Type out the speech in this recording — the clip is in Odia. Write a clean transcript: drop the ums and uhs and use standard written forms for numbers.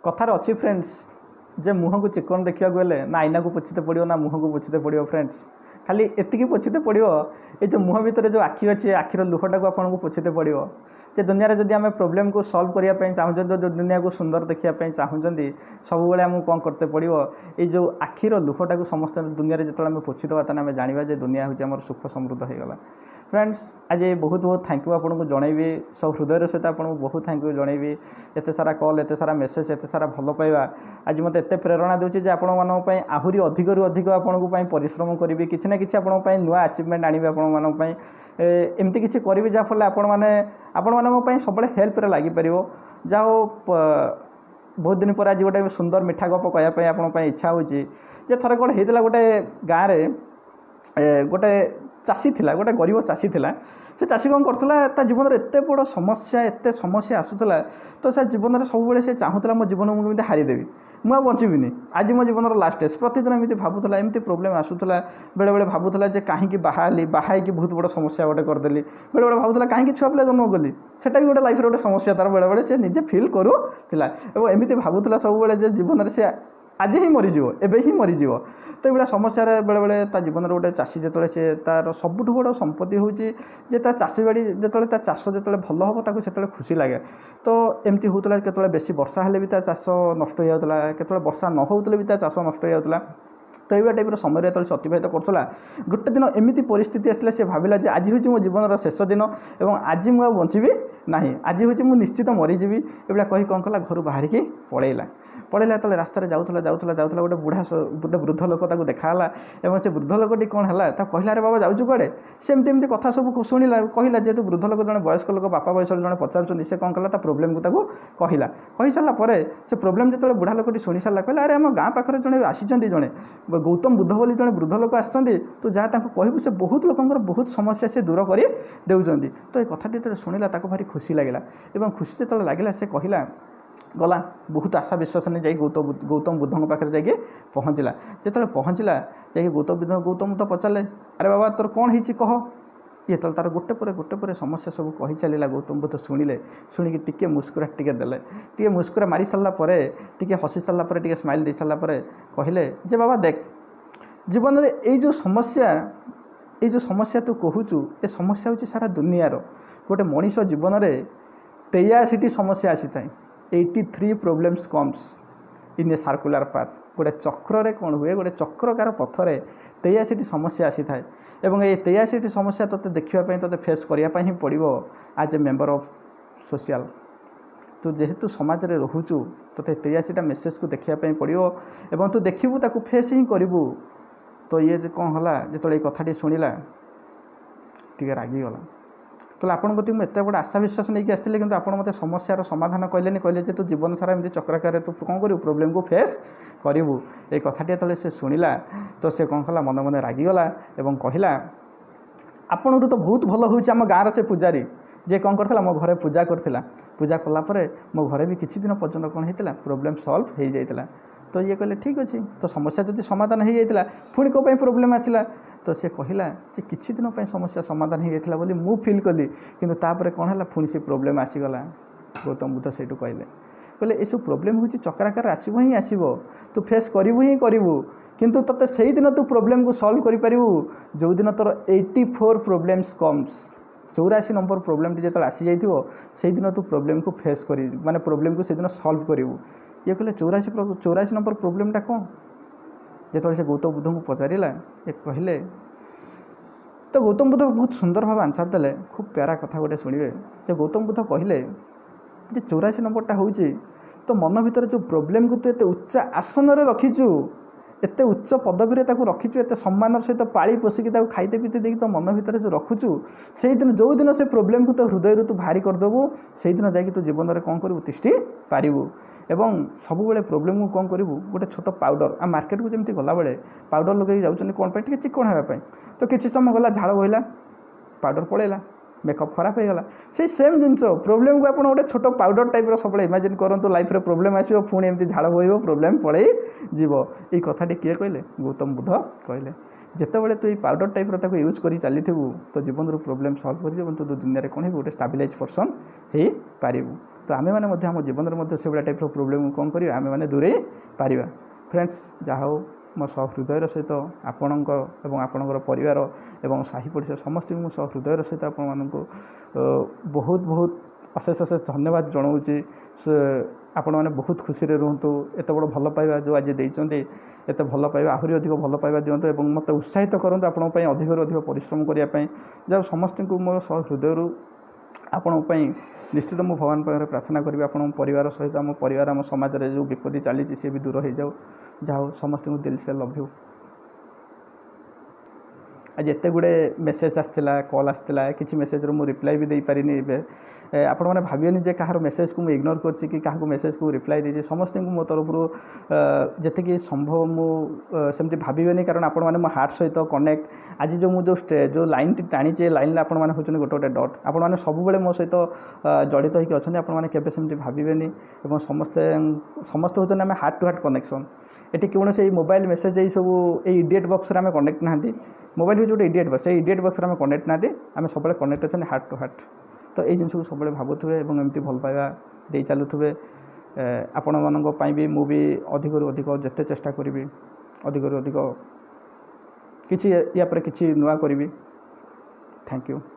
କଥାରେ ଅଛି ଫ୍ରେଣ୍ଡସ୍ ଯେ ମୁହଁକୁ ଚିକଣ ଦେଖିବାକୁ ହେଲେ ନା ଆଇନାକୁ ପୋଛିତେ ପଡ଼ିବ ନା ମୁହଁକୁ ପୋଛିତେ ପଡ଼ିବ। ଫ୍ରେଣ୍ଡସ୍, ଖାଲି ଏତିକି ପୋଛିତେ ପଡ଼ିବ, ଏ ଯେଉଁ ମୁହଁ ଭିତରେ ଯେଉଁ ଆଖି ଅଛି, ଆଖିର ଲୁହଟାକୁ ଆପଣଙ୍କୁ ପୋଛିତେ ପଡ଼ିବ। ଯେ ଦୁନିଆରେ ଯଦି ଆମେ ପ୍ରୋବ୍ଲେମକୁ ସଲ୍ଭ କରିବା ପାଇଁ ଚାହୁଁଛନ୍ତି, ଯଦି ଦୁନିଆକୁ ସୁନ୍ଦର ଦେଖିବା ପାଇଁ ଚାହୁଁଛନ୍ତି, ସବୁବେଳେ ଆମକୁ କ'ଣ କରତେ ପଡ଼ିବ? ଏଇ ଯେଉଁ ଆଖିର ଲୁହଟାକୁ ସମସ୍ତେ ଦୁନିଆରେ ଯେତେବେଳେ ଆମେ ପୋଛିଦେବା, ତାହେଲେ ଆମେ ଜାଣିବା ଯେ ଦୁନିଆ ହେଉଛି ଆମର ସୁଖ ସମୃଦ୍ଧ ହେଇଗଲା। ଫ୍ରେଣ୍ଡସ୍, ଆଜି ବହୁତ ବହୁତ thank you ଆପଣଙ୍କୁ ଜଣାଇବି। ସବୁ ହୃଦୟର ସହିତ ଆପଣଙ୍କୁ ବହୁତ thank you ଜଣାଇବି। ଏତେ ସାରା କଲ୍, ଏତେ ସାରା ମେସେଜ୍, ଏତେ ସାରା ଭଲ ପାଇବା ଆଜି ମୋତେ ଏତେ ପ୍ରେରଣା ଦେଉଛି ଯେ ଆପଣମାନଙ୍କ ପାଇଁ ଆହୁରି ଅଧିକରୁ ଅଧିକ ଆପଣଙ୍କ ପାଇଁ ପରିଶ୍ରମ କରିବି, କିଛି ନା କିଛି ଆପଣଙ୍କ ପାଇଁ ନୂଆ ଆଚିଭମେଣ୍ଟ ଆଣିବି, ଆପଣମାନଙ୍କ ପାଇଁ ଏମିତି କିଛି କରିବି ଯାହାଫଳରେ ଆପଣମାନେ ଆପଣମାନଙ୍କ ପାଇଁ ସବୁବେଳେ ହେଲ୍ପରେ ଲାଗିପାରିବ। ଯାହା ହଉ, ବହୁତ ଦିନ ପରେ ଆଜି ଗୋଟେ ସୁନ୍ଦର ମିଠା ଗପ କହିବା ପାଇଁ ଆପଣଙ୍କ ପାଇଁ ଇଚ୍ଛା ହେଉଛି ଯେ ଥରେ କ'ଣ ହେଇଥିଲା, ଗୋଟେ ଗାଁରେ ଗୋଟେ ଚାଷୀ ଥିଲା, ଗୋଟେ ଗରିବ ଚାଷୀ ଥିଲା। ସେ ଚାଷୀ କ'ଣ କରୁଥିଲା, ତା ଜୀବନରେ ଏତେ ବଡ଼ ସମସ୍ୟା, ଏତେ ସମସ୍ୟା ଆସୁଥିଲା, ତ ସେ ଜୀବନରେ ସବୁବେଳେ ସେ ଚାହୁଁଥିଲା ମୋ ଜୀବନକୁ ମୁଁ କେମିତି ହାରିଦେବି, ମୁଁ ଆଉ ବଞ୍ଚିବିନି, ଆଜି ମୋ ଜୀବନର ଲାଷ୍ଟ ଡେଜ୍। ପ୍ରତିଦିନ ଏମିତି ଭାବୁଥିଲା, ଏମିତି ପ୍ରୋବ୍ଲେମ୍ ଆସୁଥିଲା। ବେଳେବେଳେ ଭାବୁଥିଲା ଯେ କାହିଁକି ବାହା ହେଲି, ବାହା ହେଇକି ବହୁତ ବଡ଼ ସମସ୍ୟା ଗୋଟେ କରିଦେଲି। ବେଳେବେଳେ ଭାବୁଥିଲା କାହିଁକି ଛୁଆ ପିଲା ଜନ୍ମ କଲି, ସେଟା ବି ଗୋଟେ ଲାଇଫ୍ରେ ଗୋଟେ ସମସ୍ୟା ତା'ର, ବେଳେବେଳେ ସେ ନିଜେ ଫିଲ୍ କରୁଥିଲା। ଏବଂ ଏମିତି ଭାବୁଥିଲା ସବୁବେଳେ ଯେ ଜୀବନରେ ସେ ଆଜି ହିଁ ମରିଯିବ, ଏବେ ହିଁ ମରିଯିବ। ତ ଏଇଭଳିଆ ସମସ୍ୟାରେ ବେଳେବେଳେ ତା ଜୀବନରେ ଗୋଟେ ଚାଷୀ ଯେତେବେଳେ ସେ ତା'ର ସବୁଠୁ ବଡ଼ ସମ୍ପତ୍ତି ହେଉଛି ଯେ ତା ଚାଷୀ ବାଡ଼ି, ଯେତେବେଳେ ତା ଚାଷ ଯେତେବେଳେ ଭଲ ହେବ ତାକୁ ସେତେବେଳେ ଖୁସି ଲାଗେ। ତ ଏମିତି ହେଉଥିଲା, କେତେବେଳେ ବେଶୀ ବର୍ଷା ହେଲେ ବି ତା ଚାଷ ନଷ୍ଟ ହେଇଯାଉଥିଲା, କେତେବେଳେ ବର୍ଷା ନ ହେଉଥିଲେ ବି ତା ଚାଷ ନଷ୍ଟ ହେଇଯାଉଥିଲା। ତ ଏଇଭଳିଆ ଟାଇପ୍ର ସମୟରେ ଯେତେବେଳେ ସେ ଅତିବାହିତ କରୁଥିଲା, ଗୋଟେ ଦିନ ଏମିତି ପରିସ୍ଥିତି ଆସିଲା, ସେ ଭାବିଲା ଯେ ଆଜି ହେଉଛି ମୋ ଜୀବନର ଶେଷ ଦିନ ଏବଂ ଆଜି ମୁଁ ଆଉ ବଞ୍ଚିବି ନାହିଁ, ଆଜି ହେଉଛି ମୁଁ ନିଶ୍ଚିତ ମରିଯିବି। ଏଇଭଳିଆ କହି କ'ଣ କଲା, ଘରୁ ବାହାରିକି ପଳେଇଲା। ପଳେଇଲା, ଯେତେବେଳେ ରାସ୍ତାରେ ଯାଉଥିଲା ଯାଉଥିଲା ଯାଉଥିଲା, ଗୋଟେ ବୁଢ଼ା ଗୋଟେ ବୃଦ୍ଧ ଲୋକ ତାକୁ ଦେଖାହେଲା। ଏବଂ ସେ ବୃଦ୍ଧ ଲୋକଟି କ'ଣ ହେଲା, ତାକୁ କହିଲା, ଆରେ ବାବା, ଯାଉଛୁ କୁଆଡ଼େ? ସେ ଏମିତି ଏମିତି କଥା ସବୁ ଶୁଣିଲା, କହିଲା। ଯେହେତୁ ବୃଦ୍ଧ ଲୋକ ଜଣେ ବୟସ୍କ ଲୋକ, ବାପା ବୟସର ଜଣେ ପଚାରୁଛନ୍ତି, ସେ କ'ଣ କଲା, ତା ପ୍ରୋବ୍ଲେମକୁ ତାକୁ କହିଲା। କହିସାରିଲା ପରେ ସେ ପ୍ରୋବ୍ଲେମ୍ ଯେତେବେଳେ ବୁଢ଼ା ଲୋକଟି ଶୁଣି ସାରିଲା, କହିଲା, ଆରେ ଆମ ଗାଁ ପାଖରେ ଜଣେ ଆସିଛନ୍ତି, ଜଣେ ଗୌତମ ବୁଦ୍ଧ ବୋଲି ଜଣେ ବୃଦ୍ଧ ଲୋକ ଆସିଛନ୍ତି, ତୁ ଯାହା ତାଙ୍କୁ କହିବୁ, ସେ ବହୁତ ଲୋକଙ୍କର ବହୁତ ସମସ୍ୟା ସେ ଦୂର କରି ଦେଉଛନ୍ତି। ତ ଏ କଥାଟି ଯେତେବେଳେ ଶୁଣିଲା, ତାକୁ ଭାରି ଖୁସି ଲାଗିଲା। ଏବଂ ଖୁସି ଯେତେବେଳେ ଲାଗିଲା, ସେ କହିଲା, ଗଲା ବହୁତ ଆଶା ବିଶ୍ୱାସ ନେଇ ଯାଇ ଗୌତମ ବୁଦ୍ଧଙ୍କ ପାଖରେ ଯାଇକି ପହଞ୍ଚିଲା। ଯେତେବେଳେ ପହଞ୍ଚିଲା ଯାଇକି ଗୌତମ ବୁଦ୍ଧ, ଗୌତମ ବୁଦ୍ଧ ପଚାରିଲେ, ଆରେ ବାବା, ତୋର କ'ଣ ହେଇଛି କହ। ଯେତେବେଳେ ତାର ଗୋଟେ ପରେ ଗୋଟେ ପରେ ସମସ୍ୟା ସବୁ କହି ଚାଲିଲା, ଗୌତମ ବୁଦ୍ଧ ଶୁଣିଲେ। ଶୁଣିକି ଟିକେ ମୁସ୍କୁରା ଟିକେ ଦେଲେ। ଟିକେ ମୁସ୍କୁରା ମାରି ସାରିଲା ପରେ, ଟିକେ ହସି ସାରିଲା ପରେ, ଟିକେ ସ୍ମାଇଲ୍ ଦେଇ ସାରିଲା ପରେ କହିଲେ ଯେ ବାବା ଦେଖ, ଜୀବନରେ ଏଇ ଯେଉଁ ସମସ୍ୟା ତୁ କହୁଛୁ, ଏ ସମସ୍ୟା ହେଉଛି ସାରା ଦୁନିଆର। ଗୋଟେ ମଣିଷ ଜୀବନରେ 83ଟି ସମସ୍ୟା ଆସିଥାଏ। 83 problems comes in a circular path. ଗୋଟେ ଚକ୍ରରେ କ'ଣ ହୁଏ, ଗୋଟେ ଚକ୍ରକାର ପଥରେ 83ଟି ସମସ୍ୟା ଆସିଥାଏ ଏବଂ ଏଇ 83ଟି ସମସ୍ୟା ତୋତେ ଦେଖିବା ପାଇଁ, ତୋତେ ଫେସ୍ କରିବା ପାଇଁ ହିଁ ପଡ଼ିବ as a member of social. ତୁ ଯେହେତୁ ସମାଜରେ ରହୁଛୁ, ତୋତେ 83ଟା ମେସେଜକୁ ଦେଖିବା ପାଇଁ ପଡ଼ିବ ଏବଂ ତୁ ଦେଖିବୁ, ତାକୁ ଫେସ୍ ହିଁ କରିବୁ। ତ ଇଏ ଯେ କ'ଣ ହେଲା, ଯେତେବେଳେ ଏଇ କଥାଟି ଶୁଣିଲା, ଟିକେ ରାଗିଗଲା। କହିଲେ, ଆପଣଙ୍କ ପ୍ରତି ମୁଁ ଏତେ ବଡ଼ ଆଶା ବିଶ୍ୱାସ ନେଇକି ଆସିଥିଲି, କିନ୍ତୁ ଆପଣ ମୋତେ ସମସ୍ୟାର ସମାଧାନ କହିଲେନି। କହିଲେ ଯେ ତୁ ଜୀବନ ସାରା ଏମିତି ଚକ୍ରାକାରରେ ତୁ କ'ଣ କରିବୁ, ପ୍ରୋବ୍ଲେମକୁ ଫେସ୍ କରିବୁ। ଏଇ କଥାଟି ଯେତେବେଳେ ସେ ଶୁଣିଲା, ତ ସେ କ'ଣ କଲା, ମନେ ମନେ ରାଗିଗଲା ଏବଂ କହିଲା, ଆପଣଙ୍କଠୁ ତ ବହୁତ ଭଲ ହେଉଛି ଆମ ଗାଁର ସେ ପୂଜାରୀ, ଯିଏ କ'ଣ କରିଥିଲା, ମୋ ଘରେ ପୂଜା କରିଥିଲା। ପୂଜା କଲା ପରେ ମୋ ଘରେ ବି କିଛି ଦିନ ପର୍ଯ୍ୟନ୍ତ କ'ଣ ହେଇଥିଲା, ପ୍ରୋବ୍ଲେମ୍ ସଲ୍ଭ ହେଇଯାଇଥିଲା। ତ ଇଏ କହିଲେ, ଠିକ୍ ଅଛି, ତ ସମସ୍ୟା ଯଦି ସମାଧାନ ହେଇଯାଇଥିଲା, ପୁଣି କେଉଁ ପାଇଁ ପ୍ରୋବ୍ଲେମ୍ ଆସିଲା? ତ ସେ କହିଲା ଯେ କିଛି ଦିନ ପାଇଁ ସମସ୍ୟା ସମାଧାନ ହେଇଯାଇଥିଲା ବୋଲି ମୁଁ ଫିଲ୍ କଲି, କିନ୍ତୁ ତାପରେ କ'ଣ ହେଲା, ପୁଣି ସେ ପ୍ରୋବ୍ଲେମ୍ ଆସିଗଲା। ଗୌତମ ବୁଦ୍ଧ ସେଇଠୁ କହିଲେ, କହିଲେ, ଏସବୁ ପ୍ରୋବ୍ଲେମ୍ ହେଉଛି ଚକ୍ରାକାର, ଆସିବ ହିଁ ଆସିବ, ତୁ ଫେସ୍ କରିବୁ ହିଁ କରିବୁ। କିନ୍ତୁ ତୋତେ ସେଇଦିନ ତୁ ପ୍ରୋବ୍ଲେମ୍କୁ ସଲ୍ଭ କରିପାରିବୁ ଯେଉଁଦିନ ତୋର 84 ପ୍ରୋବ୍ଲେମ୍ସ କମ୍ସ। 84 ନମ୍ବର ପ୍ରୋବ୍ଲେମ୍ଟି ଯେତେବେଳେ ଆସିଯାଇଥିବ, ସେଇଦିନ ତୁ ପ୍ରୋବ୍ଲେମ୍କୁ ଫେସ୍ କରି, ମାନେ ପ୍ରୋବ୍ଲେମ୍କୁ ସେଇଦିନ ସଲ୍ଭ କରିବୁ। ଇଏ କହିଲେ, 84 ନମ୍ବର ପ୍ରୋବ୍ଲେମ୍ଟା କ'ଣ? ଯେତେବେଳେ ସେ ଗୌତମ ବୁଦ୍ଧଙ୍କୁ ପଚାରିଲା, ଏ କହିଲେ, ତ ଗୌତମ ବୁଦ୍ଧ ବହୁତ ସୁନ୍ଦର ଭାବେ ଆନ୍ସର୍ ଦେଲେ। ଖୁବ୍ ପ୍ୟାରା କଥା ଗୋଟେ ଶୁଣିବେ ଯେ ଗୌତମ ବୁଦ୍ଧ କହିଲେ ଯେ 84 ନମ୍ବରଟା ହେଉଛି ତୋ ମନ ଭିତରେ ଯେଉଁ ପ୍ରୋବ୍ଲେମ୍କୁ ତୁ ଏତେ ଉଚ୍ଚ ଆସନରେ ରଖିଛୁ, ଏତେ ଉଚ୍ଚ ପଦବୀରେ ତାକୁ ରଖିଛୁ, ଏତେ ସମ୍ମାନର ସହିତ ପାଳି ପୋଷିକି ତାକୁ ଖାଇତେ ପିଇତେ ଦେଇକି ତୋ ମନ ଭିତରେ ଯେଉଁ ରଖୁଛୁ, ସେଇଦିନ ଯେଉଁଦିନ ସେ ପ୍ରୋବ୍ଲେମ୍କୁ ତୋ ହୃଦୟରୁ ତୁ ବାହାରି କରିଦେବୁ, ସେଇଦିନ ଯାଇକି ତୁ ଜୀବନରେ କ'ଣ କରିବୁ, ତିଷ୍ଠି ପାରିବୁ। ଏବଂ ସବୁବେଳେ ପ୍ରୋବ୍ଲେମ୍କୁ କ'ଣ କରିବୁ, ଗୋଟେ ଛୋଟ ପାଉଡ଼ର, ଆଉ ମାର୍କେଟକୁ ଯେମିତି ଗଲାବେଳେ ପାଉଡ଼ର ଲଗେଇକି ଯାଉଛନ୍ତି କ'ଣ ପାଇଁ? ଟିକେ ଚିକ୍କଣ ହେବା ପାଇଁ। ତ କିଛି ସମୟ ଗଲା, ଝାଳ ବୋହିଲା, ପାଉଡ଼ର ପଳେଇଲା, ମେକଅପ୍ ଖରାପ ହେଇଗଲା। ସେଇ ସେମ୍ ଜିନିଷ, ପ୍ରୋବ୍ଲେମ୍କୁ ଆପଣ ଗୋଟେ ଛୋଟ ପାଉଡ଼ର ଟାଇପ୍ର ସବୁବେଳେ ଇମାଜିନ୍ କରନ୍ତୁ। ଲାଇଫ୍ରେ ପ୍ରୋବ୍ଲେମ୍ ଆସିବ, ପୁଣି ଏମିତି ଝାଳ ବୋହିବ, ପ୍ରୋବ୍ଲେମ୍ ପଳେଇ ଯିବ। ଏଇ କଥାଟି କିଏ କହିଲେ? ଗୌତମ ବୁଦ୍ଧ କହିଲେ। ଯେତେବେଳେ ତୁ ଏଇ ପାଉଡ଼ର ଟାଇପ୍ର ତାକୁ ୟୁଜ୍ କରି ଚାଲିଥିବୁ, ତୋ ଜୀବନର ପ୍ରୋବ୍ଲେମ୍ ସଲ୍ଭ କରିଯିବ ଏବଂ ତୁ ଦୁନିଆରେ କ'ଣ ହେବୁ? ଗୋଟେ ଷ୍ଟାବିଲାଇଜ୍ ପର୍ସନ୍ ହେଇପାରିବୁ। ତ ଆମେମାନେ ମଧ୍ୟ ଆମ ଜୀବନରେ ମଧ୍ୟ ସେଭଳିଆ ଟାଇପ୍ର ପ୍ରୋବ୍ଲେମ୍କୁ କ'ଣ କରିବା? ଆମେମାନେ ଦୂରେଇ ପାରିବା। ଫ୍ରେଣ୍ଡସ୍, ଯାହା ହଉ, ମୋ ସହୃଦୟର ସହିତ ଆପଣଙ୍କ ଏବଂ ଆପଣଙ୍କର ପରିବାର ଏବଂ ସାହି ପଡ଼ିଶା ସମସ୍ତଙ୍କୁ ମୁଁ ସହୃଦୟର ସହିତ ଆପଣମାନଙ୍କୁ ବହୁତ ବହୁତ ଅଶେଷ ଅଶେଷ ଧନ୍ୟବାଦ ଜଣାଉଛି। ସେ ଆପଣମାନେ ବହୁତ ଖୁସିରେ ରୁହନ୍ତୁ। ଏତେ ବଡ଼ ଭଲ ପାଇବା ଯେଉଁ ଆଜି ଦେଇଛନ୍ତି, ଏତେ ଭଲ ପାଇବା, ଆହୁରି ଅଧିକ ଭଲ ପାଇବା ଦିଅନ୍ତୁ ଏବଂ ମୋତେ ଉତ୍ସାହିତ କରନ୍ତୁ ଆପଣଙ୍କ ପାଇଁ ଅଧିକରୁ ଅଧିକ ପରିଶ୍ରମ କରିବା ପାଇଁ। ଯାହା ସମସ୍ତଙ୍କୁ ମୋ ସହୃଦୟରୁ ଆପଣଙ୍କ ପାଇଁ ନିଶ୍ଚିତ ମୁଁ ଭଗବାନ ପାଖରେ ପ୍ରାର୍ଥନା କରିବି, ଆପଣଙ୍କ ପରିବାର ସହିତ ଆମ ପରିବାର, ଆମ ସମାଜରେ ଯେଉଁ ବିପତ୍ତି ଚାଲିଛି, ସିଏ ବି ଦୂର ହେଇଯାଉ। ଯାହା ହଉ, ସମସ୍ତଙ୍କୁ ଦିଲ ସେ ଲଭ୍ you. ଆଜି ଏତେ ଗୁଡ଼ିଏ ମେସେଜ୍ ଆସିଥିଲା, କଲ୍ ଆସିଥିଲା, କିଛି ମେସେଜ୍ର ମୁଁ ରିପ୍ଲାଏ ବି ଦେଇପାରିନି। ଏବେ ଆପଣମାନେ ଭାବିବେନି ଯେ କାହାର ମେସେଜ୍କୁ ମୁଁ ଇଗ୍ନୋର କରିଛି କି କାହାକୁ ମେସେଜ୍କୁ ରିପ୍ଲାଏ ଦେଇଛି। ସମସ୍ତଙ୍କୁ ମୋ ତରଫରୁ ଯେତିକି ସମ୍ଭବ ମୁଁ ସେମିତି ଭାବିବେନି, କାରଣ ଆପଣମାନେ ମୋ ହାର୍ଟ ସହିତ କନେକ୍ଟ। ଆଜି ଯେଉଁ ମୁଁ ଯେଉଁ ଲାଇନ୍ଟି ଟାଣିଛି, ଏ ଲାଇନ୍ରେ ଆପଣମାନେ ହେଉଛନ୍ତି ଗୋଟେ ଗୋଟେ ଡଟ୍। ଆପଣମାନେ ସବୁବେଳେ ମୋ ସହିତ ଜଡ଼ିତ ହେଇକି ଅଛନ୍ତି। ଆପଣମାନେ କେବେ ସେମିତି ଭାବିବେନି ଏବଂ ସମସ୍ତେ ହେଉଛନ୍ତି ଆମେ ହାର୍ଟ ଟୁ ହାର୍ଟ କନେକ୍ସନ୍। ଏଠି କୌଣସି ଏଇ ମୋବାଇଲ୍ ମେସେଜ୍, ଏଇସବୁ ଏଇ ଇଡ଼ିଏଟ୍ ବକ୍ସରେ ଆମେ କନେକ୍ଟ ନାହାନ୍ତି। ମୋବାଇଲ୍ ହେଉଛି ଗୋଟେ ଇଡ଼ିଏଟ୍ ବକ୍ସ। ସେଇ ଇଡ଼ିଏଟ୍ ବକ୍ସରେ ଆମେ କନେକ୍ଟ ନାହାନ୍ତି, ଆମେ ସବୁବେଳେ କନେକ୍ଟ ଅଛନ୍ତି ହାର୍ଟ ଟୁ ହାର୍ଟ। ତ ଏଇ ଜିନିଷକୁ ସବୁବେଳେ ଭାବୁଥିବେ ଏବଂ ଏମିତି ଭଲ ପାଇବା ଦେଇ ଚାଲୁଥିବେ। ଆପଣମାନଙ୍କ ପାଇଁ ବି ମୁଁ ବି ଅଧିକରୁ ଅଧିକ ଯେତେ ଚେଷ୍ଟା କରିବି, ଅଧିକରୁ ଅଧିକ କିଛି ୟା ପରେ କିଛି ନୂଆ କରିବି। Thank you.